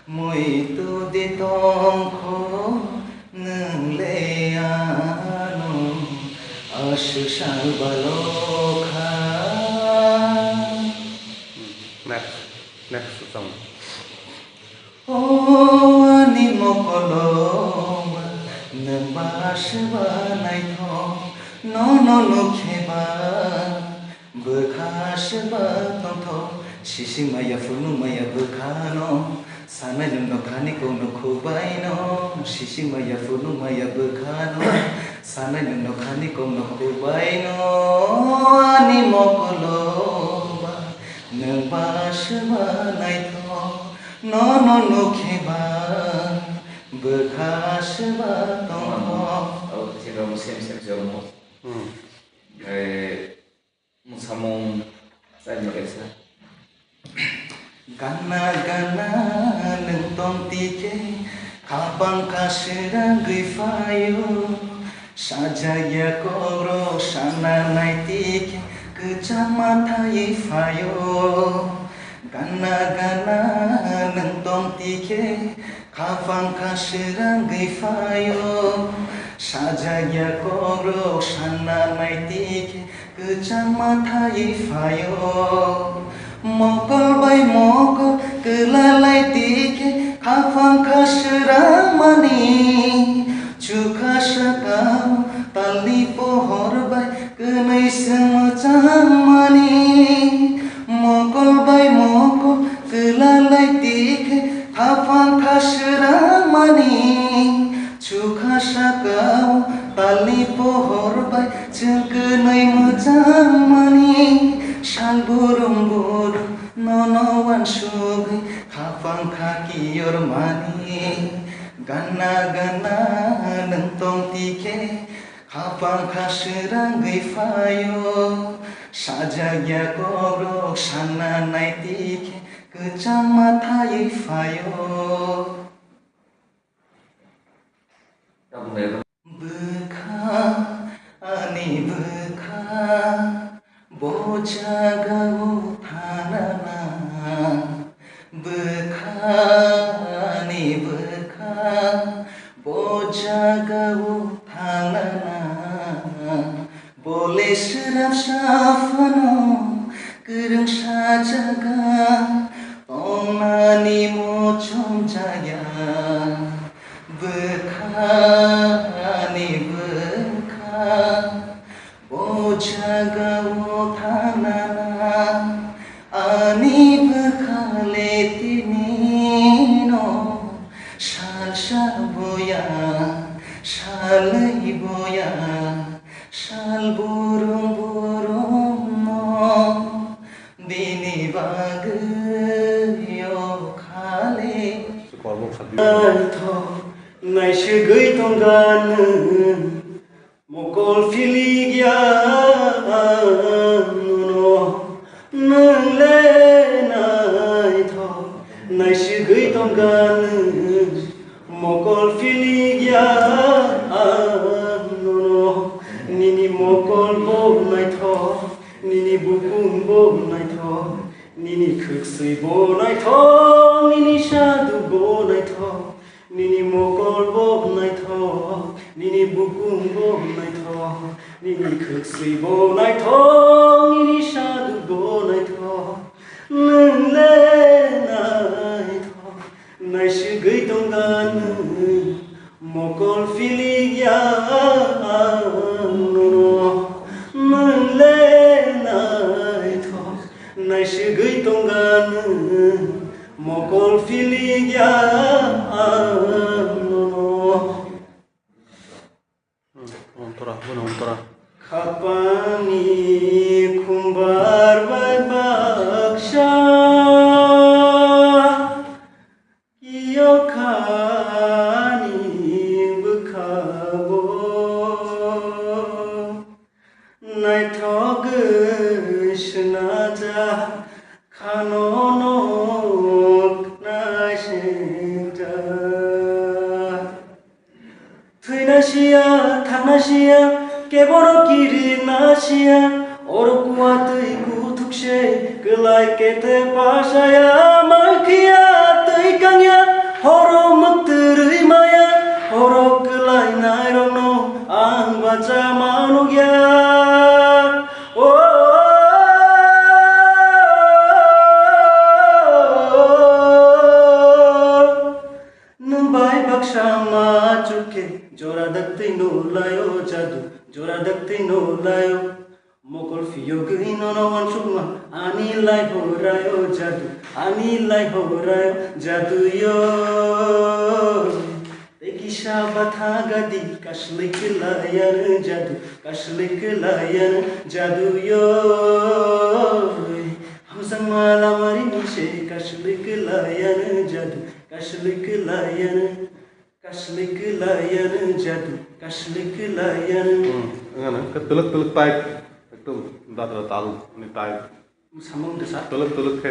muitu de tongkho nwng le ano. Aswk sal balokha. Next, next song. O ani mokolo ba, nwng ba aswk ba naithok, nono nukhe ba bwkha aswk ba tongthok. Sisi maya phunuk maya bwkhano, sanai nwng nokhani kokno khukbaino. Sisi maya phunuk maya bwkhano, sanai nwng nokhani kokno khukbaino. Ani mokolo ba, nwng ba aswk ba naithok, nono nukhe ba bwkha aswk ba tongthok. Abo khe se rang sem sem se rang. Hmm. Eh, mwsamung chai ma kaisa. Gana gana nwng tong tikhe, khapang kha srangwi phaio. Sajagya kokrok sana nai tikhe, kwchangma thai phaio. Gana gana nwng tong tikhe, khapang kha srangwi phaio. Sajagya kokrok sana nai tikhe, kwchangma thai phaio. Mokol bai mokol kwlalai tikhe, khapang kha srangmani. Chukha sakao talni pohor bai kwnwi se mwchangmani. Mokol bai mokol kwlalai tikhe, khapang kha srangmani. Chukha sakao talni pohor bai chwng kwnwi mwchangmani. Sal burum burum nono uansugwi khapang kha kiyormani. Gana gana nwng tong tikhe, khapang kha srangwi phaio. Sajagya kokrok sana nai tikhe, kwchangma thai phaio. Bwkha, ani bwkha, bo jagao thanana. Bwkha, ani bwkha, bo jagao thanana. Bole swrapsa phano kwrwngsa jaga tongnani muchung jaya. Bwkha, ani bwkha, bo jagao thanana. Ani bwkha le tinino salsa boya, salwi boya. Sal burum burum no, di Nini bagwi o khali. Naithok naisugwi tongga nwng, mokol philikya nono. Nwng le naithok naisugwi tongga nwng, mokol philikya nono. Nini mokol bo naithok, nini bukung bo naithok, nini khwksui bo naithok, nini sadu bo naithok, nini mokol bo naithok, nini bukung bo naithok, nini khwksui bo naithok, nini sadu bo naithok. Nwng le naithok naisugwi tongga nwng, mokol philikya nono. Nwng le naithok naisugwi tongga nwng, mokol philikya nono. Hmm, ontora, bono ontora. Khapangni khumbar bai baksa kiyokhani bwkhao naithogwi swnajak khano nok naisingjak. Thwina siya, thangna siya, kebono kirina siya. Oro kuwa twi kuthuk se, kwlai kete pasaya, mankhiya twi kangya, horo mwktwrwi maya, horo kwlai nairokno ang bacha manukya. O, nwng bai baksa ma chukhe, jora daktwi no laio jadu, jora daktwi no laio. Mokol phiyogwi nono wansukma, ani lai horaio jadu, ani lai horaio jadu yo. Tei kisa batha gadi, kaslik laiyan jadu, kaslik laiyan jadu yo. Hamjakma lamari ni se, kaslik laiyan jadu, kaslik laiyan, kaslik laiyan jadu, kaslik laiyan. Hmm, ngana, ke tuluk tuluk type, ekdom dadra tal ni type. Samung desa. Tuluk tuluk ke,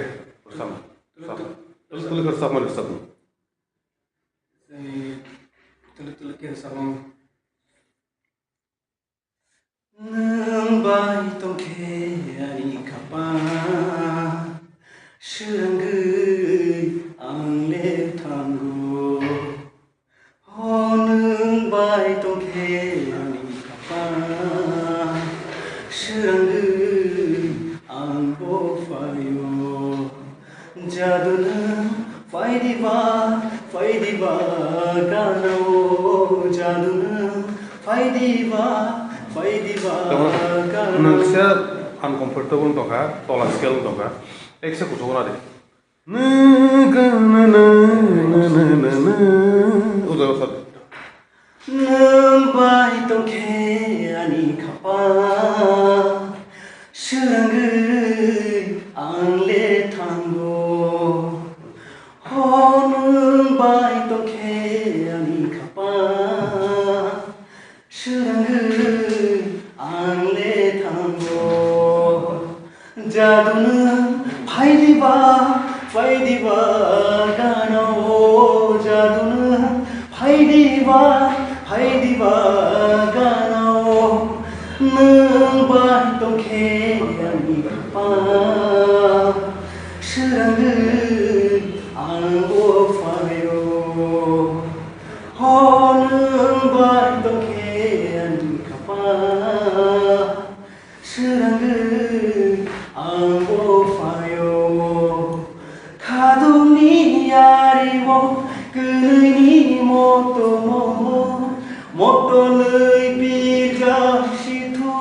sam, tuluk sam, tuluk. Tuluk tuluk ke sam, sam. Tei tele tele khe samung. Nwng bai tongkhe ani khapang, swrangwi ang le thango. O nwng bai tongkhe ani khapang, swrangwi ang bo phaio. Jaduna phaidiba, phaidiba gana o, jaduna phaidiba, phaidiba gana o. Nwng kisa uncomfortable wng tongkha, tola scale wng tongkha. Eksa kuchuk na di. Nwng gana na, na, na, na, na. O jaga sar. Nwng bai tongkhe ani khapang, swrangwi ang le thango. Ho nwng bai tongkhe ani khapang, swrangwi ang le thango. Jaduna phaidiba, phaidiba gana o, jaduna phaidiba, phaidiba gana o. Nwng bai tongkhe ani khapang, swrangwi ang bo phaio. Ho nwng bai tongkhe ani khapang, swrangwi ang bo phaio. Khadumni yario kwnwini motomo, motolwi birga sithu.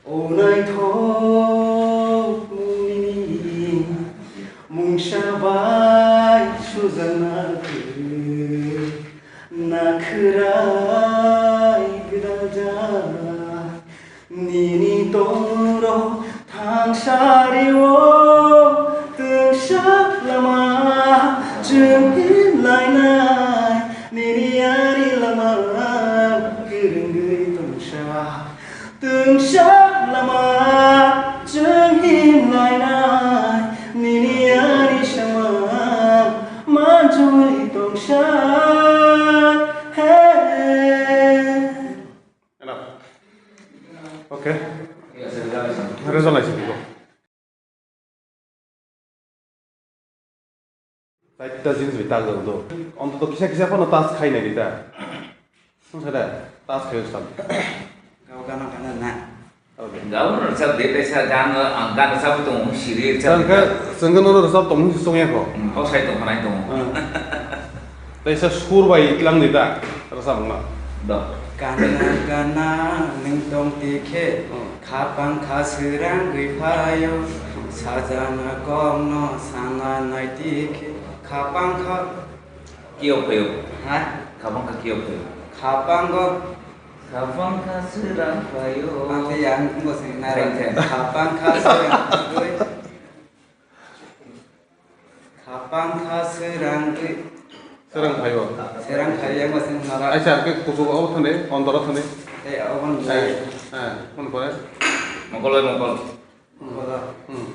O naithok mungni mungsa bai sujakna khe, na khwrai gwdaljak nini tongrok. Sari o twngsa lama chwng himlainai, nini ani lama kwrwngwi tongsa. Twngsa lama chwng himlainai, nini ani sama manjui tongsa. Hey. Enough. Okay. Resolution ko. Chaita jinis bai tak jang do. Ontoto kisa kisa phano touch khai nai di ta. Sung sa da, touch khai sal. Kau gana gana na. Okay. Gabon rwchap de, tei sa gan, ang gan rwchapwi tongo, siri rwchap. Chwng khe, chwng khe nono rwchap tongmung se chwng ya kho. Hmm, hok sai tong phanai tongo. Hmm. Tei sa sur bai tlang di ta, rwchap wngna. Do. Gana gana nwng tong tikhe, hmm, khapang kha swrangwi phaio, sajana kokno sana nai tikhe, khapang kha. Kiyok phaio. Ha? Khapang kha kiyok phaio. Khapango. Khapang kha swrang phaio. Ang khe yang wngbo sing nara. Thank you. Khapang kha swrang phaio. Khapang kha swrang phaio. Swrang phaio. Swrang phaio wngbo sing nara. Aisa, ke kuchuk obo thani, ondoro thani. Tei obo ni. Eh, eh, phone kore. Mokol bai mokol. Mokol. Hmm.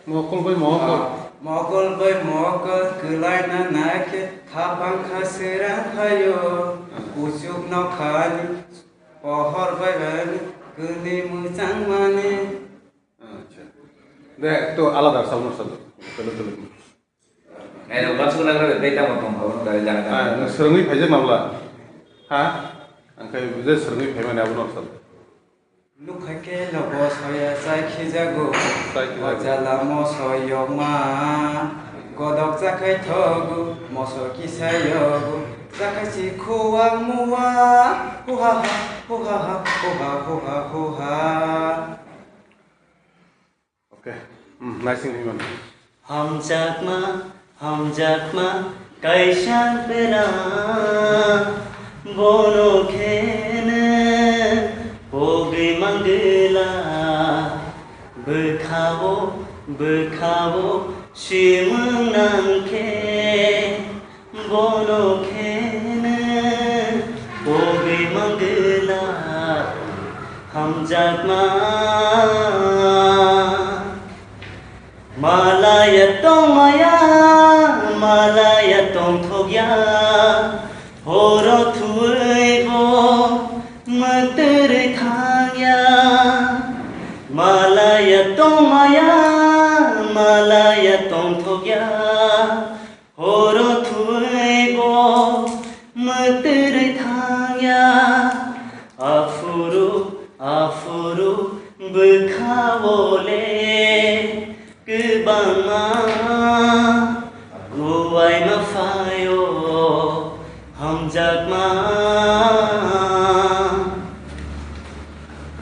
Mokol bai mokol. Ah, mokol bai mokol kwlaina naikhe khapang kha swrang phaio. Kuchuk nokhani pohor bai bai kwnwi mwchang mani. Acha. De, to alada sound sal. Tele, tele. Eh, lo, basu na kare, beta mo tong, abo no dari jana. Ah, swrwngwi phaijak nabla. Ha? Angkai je swrwngwi phaimani abo no sal. Nukha khe lobo soya chai khijago. Chai khijago. O jala moso yokma. Godok chakhai thogo, moso kisa yogo. Chakhai si khuwa muwa. Huha ha, huha ha, huha, huha, huha. Okay. Hmm, naising himani. Hamjakma, hamjakma, kaisa pera, bono khene pogwi mangwla, bwkhao, bwkhao, simung nangkhe. Bono kheno pogwi mangwla hamjakma. Malaya tongmaya, malaya tongthokya, horo thuibo mwtwrwi thangya. Malaya tongmaya, malaya tongthokya, horo thuibo mwtwrwi thangya, aphuru, aphuru bwkhao le kwbangma kuaima phaio hamjakma.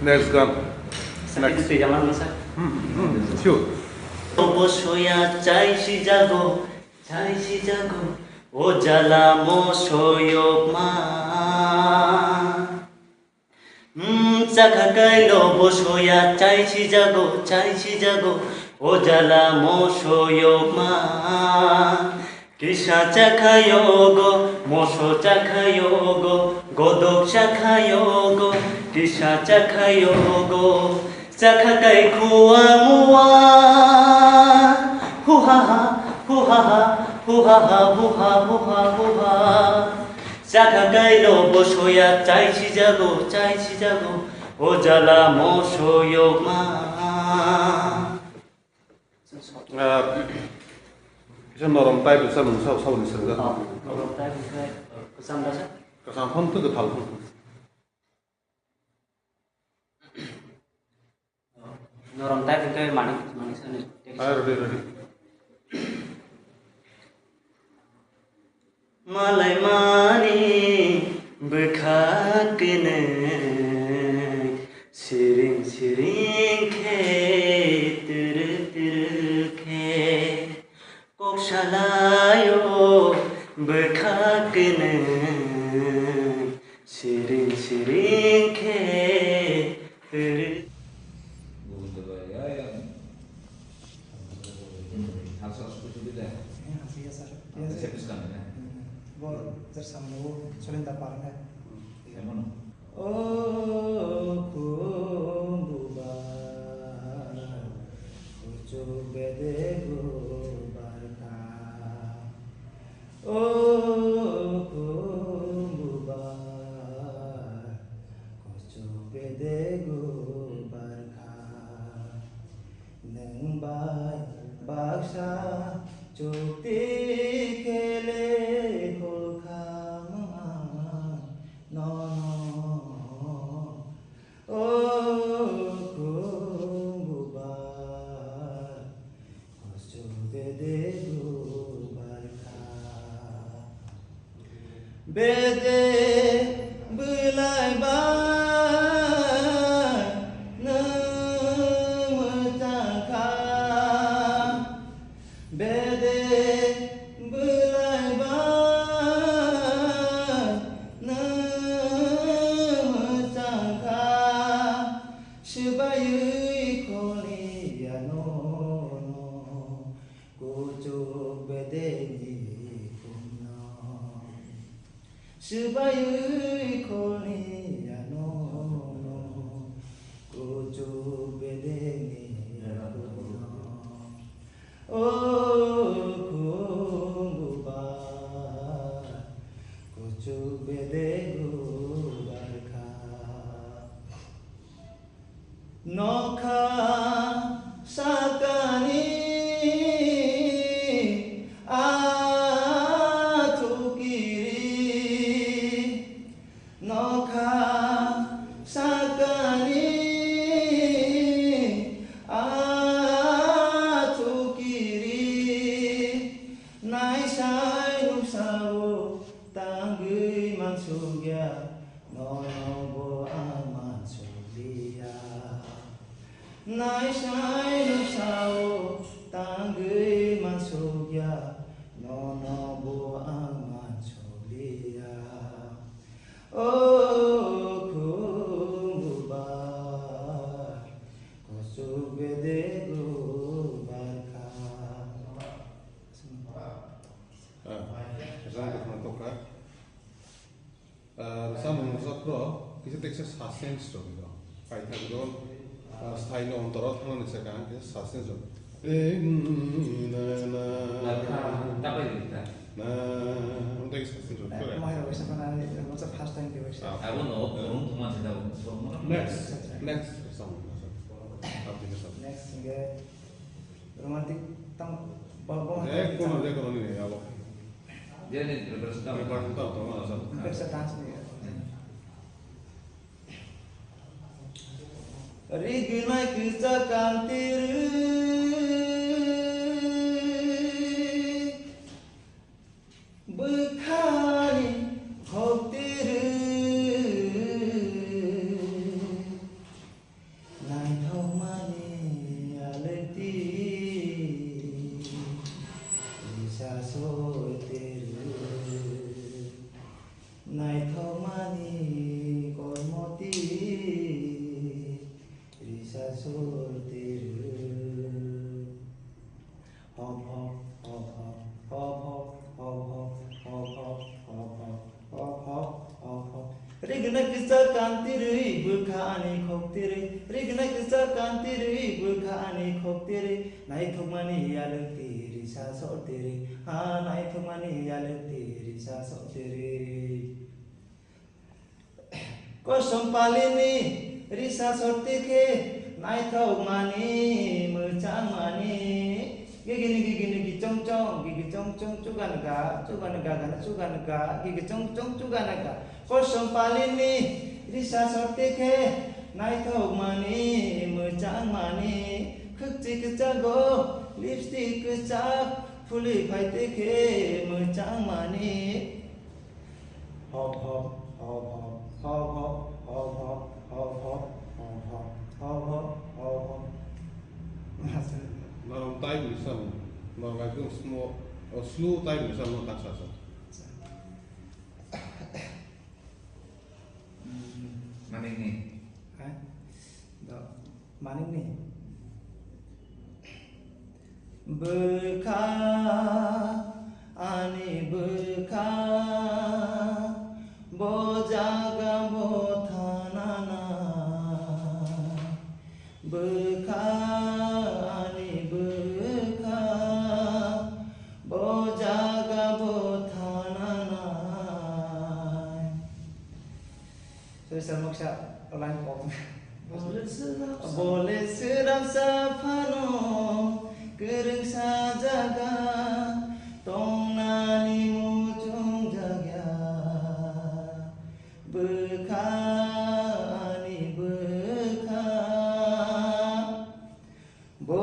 Next gan. Sir, next. Itu yang mana, sir? Hmm, hmm, sure. Obo soya chai sijago. Chai sijago, o jala moso yokma. Hmm, chakha kailo bo soya, chai sijago, chai sijago, o jala moso yokma. Kisa chakha yogo, moso chakha yogo, godok chakha yogo, kisa chakha yogo. Chakha kai khua mua. Hu ha ha, hu ha ha, hu ha ha, hu ha, hu ha, hu ha. Chakha kai lo bo soya, chai sijago, chai sijago. O jala moso yokma. Ah, kisa norom type sa mung sa, sa ni sengga. Oh, norom type sa, kwcham da sa? Kwcham phone to kwthal phone. Norom type hwnkhe mani, mani sani. Ah, ready, ready. Malai mani bwkha kwnwi, siring siring khe, turu turu khe. Kok salaio bwkha kwnwi, siring siring khe rw. Yes, sir. Yes, sir. Bo jar samno surrender parang hai. O khum buba, kuchuk bedegu barkha. O khum buba, kuchuk bedegu barkha. Nwng bai baksa chukti khe le khulkha mwnga nono. O khum buba, kuchuk bedegu barkha. Bede bwlai bai nwng mwchang kha. Bede bwlai bai nwng mwchang kha. Swbaiwi kholiya nono. Kuchuk bedeni khumno. Swbaiwi kholiya nono. Kuchuk bedeni khumno. O khum buba, kuchuk bedegu barkha. Nokha sakani athukiri, nokha sakani athukiri, naisai nuksao tangwi mansukya, nono bo ang mansukliya. Naisai nuksao tangwi mansukya, nono bo ang mansukliya. O khum buba, kuchuk bedegu barkha. Ah, rwchapna tokha. Ah, rwchapmung rwchapro kisa teksa suspense rok no. Paithak rok, ah, sthaino ontoro thangnani chakha ang kisa suspense rok. Eh, mm, na, na. Tabla rwkha. Na, ang tei suspense rok kore. Mahai rok sa bana, masa first time ke wasa. Ah. Abo no, borong thuma se da, borong no. Next, next rwchapmung rwchap. Next, hingke. Romantic tang, ba, ba, je kono, je kono ni abo. Je ni preparation tang. Preparation tang, tang, tang. Preparation dance ni. Rignai kisa kantir, bwkhani khoktir. Naithokmani alekti risa sorteru. Naithokmani kormoti risa sorteru. Hop, hop, hop, hop, hop, hop. Rignai kisa kantirwi bwkha ani khoktirwi. Rignai kisa kantirwi bwkha ani khoktirwi. Naithokmani yalwkti risa sortirwi. Ha, naithokmani yalwkti risa sortirwi. Kosom palini risa sorti khe naithokmani, mwchangmani. Gigini, gigini, gichong chong, gigi chong chong, chuganaga, chuganaga, gana chuganaga, gigi chong chong, chuganaga. Kosom palini risa sorti khe naithokmani, mwchangmani. Khwkchi kwchago lipstick kwchak phuli phaite khe mwchangmani. Hop, hop, hop, hop. Norok type ni sam, norok ekdom slow, o slow type ni sam, no taksa sa. Manik ni. Hai? Do, Manik ni. Bwkha Bwkha, bo jaga bo thana nai. Bwkha, ani bwkha, bo jaga bo thana nai. Sorry, sir, maksa line pok. Bole swrapsa phano kwrwngsa jaga tongnani muchung jakya. Bwkha, ani bwkha, bo